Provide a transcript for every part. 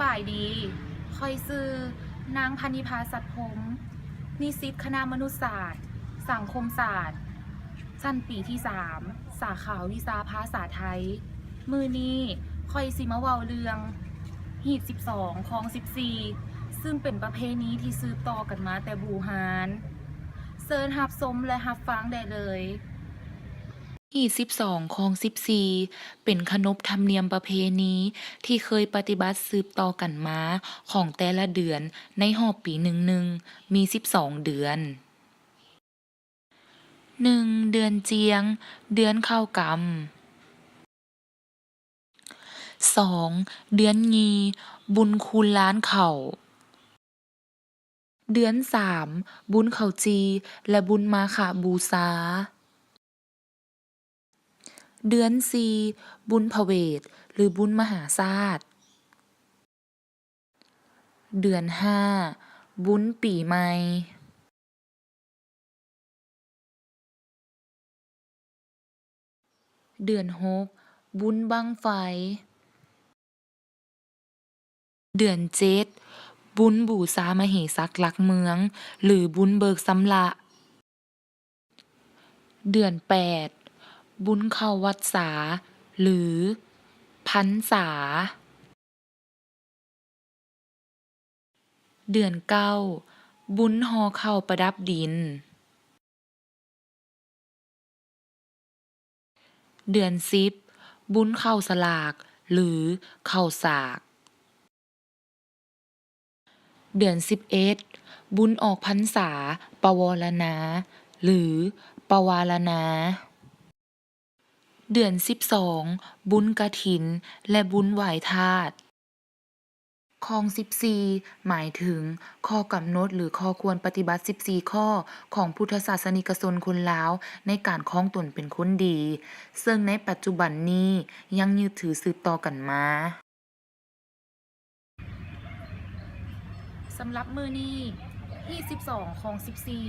ບາຍດີ ຂ້ອຍຊື່ນາງ ພັນນິພາ ສັດພົມ ນິສິດຄະນະມະນຸສາດ ສັງຄົມສາດ ຊັ້ນປີທີສາມ ສາຂາວິຊາພາສາໄທ. ມື້ນີ້ຂ້ອຍຊິມາເວົ້າເລື່ອງ ຮີດສິບສອງ ຄອງສິບສີ່ ຊຶ່ງເປັນປະເພນີທີ່ສືບຕໍ່ກັນມາແຕ່ບູຮານ. ເຊີນຮັບຊົມ ແລະ ຮັບຟັງໄດ້ເລີຍ. ຮີດສິບສອງ ຄອງສິບສີ່ ເປັນຂະໜົບທຳນຽມປະເພນີທີ່ເຄີຍປະຕິບັດສືບຕໍ່ກັນມາຂອງແຕ່ລະເດືອນໃນຮອບປີໜຶ່ງໜຶ່ງ ມີສິບສອງເດືອນ. ໜຶ່ງ ເດືອນຈຽງ ເດືອນເຂົ້າກຳ. ສອງ ເດືອນຍີ່ ບຸນຄູນລານເຂົ້າ. ເດືອນສາມ ບຸນເຂົ້າຈີ່ ແລະ ບຸນມາຄະບູຊາ. ເດືອນສີ່ ບຸນພະເວດ ຫຼື ບຸນມະຫາຊາດ. ເດືອນຫ້າ ບຸນປີໃໝ່. ເດືອນຫົກ ບຸນບັ້ງໄຟ. ເດືອນເຈັດ ບຸນບູຊາມະເຫສັກຫຼັກເມືອງ ຫຼື ບຸນເບີກຊຳລະ. ເດືອນແປດ ບຸນເຂົ້າວັດສາ ຫຼື ພັນສາ. ເດືອນເກົ້າ ບຸນຫໍ່ເຂົ້າປະດັບດິນ. ເດືອນສິບ ບຸນເຂົ້າສະຫຼາກ ຫຼື ເຂົ້າສາກ. ເດືອນສິບເອັດ ບຸນອອກພັນສາ ປະວໍລະນາ ຫຼື ປະວາລະນາ. ເດືອນສິບສອງ ບຸນກະຖິນ ແລະ ບຸນໄຫວ້ທາດ. ຄອງສິບສີ່ ໝາຍເຖິງຂໍ້ກຳນົດ ຫຼື ຂໍ້ຄວນປະຕິບັດສິບສີ່ຂໍ້ຂອງພຸດທະສາສະນິກະຊົນຄົນລາວໃນການຄອງຕົນເປັນຄົນດີ, ເຊິ່ງໃນປັດຈຸບັນນີ້ຍັງຍຶດຖືສືບຕໍ່ກັນມາ. ສຳລັບມື້ນີ້ ຮີດສິບສອງ ຄອງສິບສີ່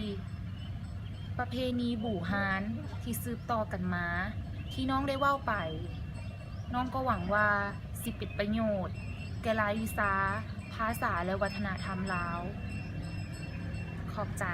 ປະເພນີບູຮານທີ່ສືບຕໍ່ກັນມາ ທີ່ນ້ອງໄດ້ເວົ້າໄປ, ນ້ອງກໍຫວັງວ່າຊິເປັນປະໂຫຍດແກ່ລາຍວິຊາ, ພາສາ ແລະ ວັດທະນະທຳລາວ. ຂອບໃຈ.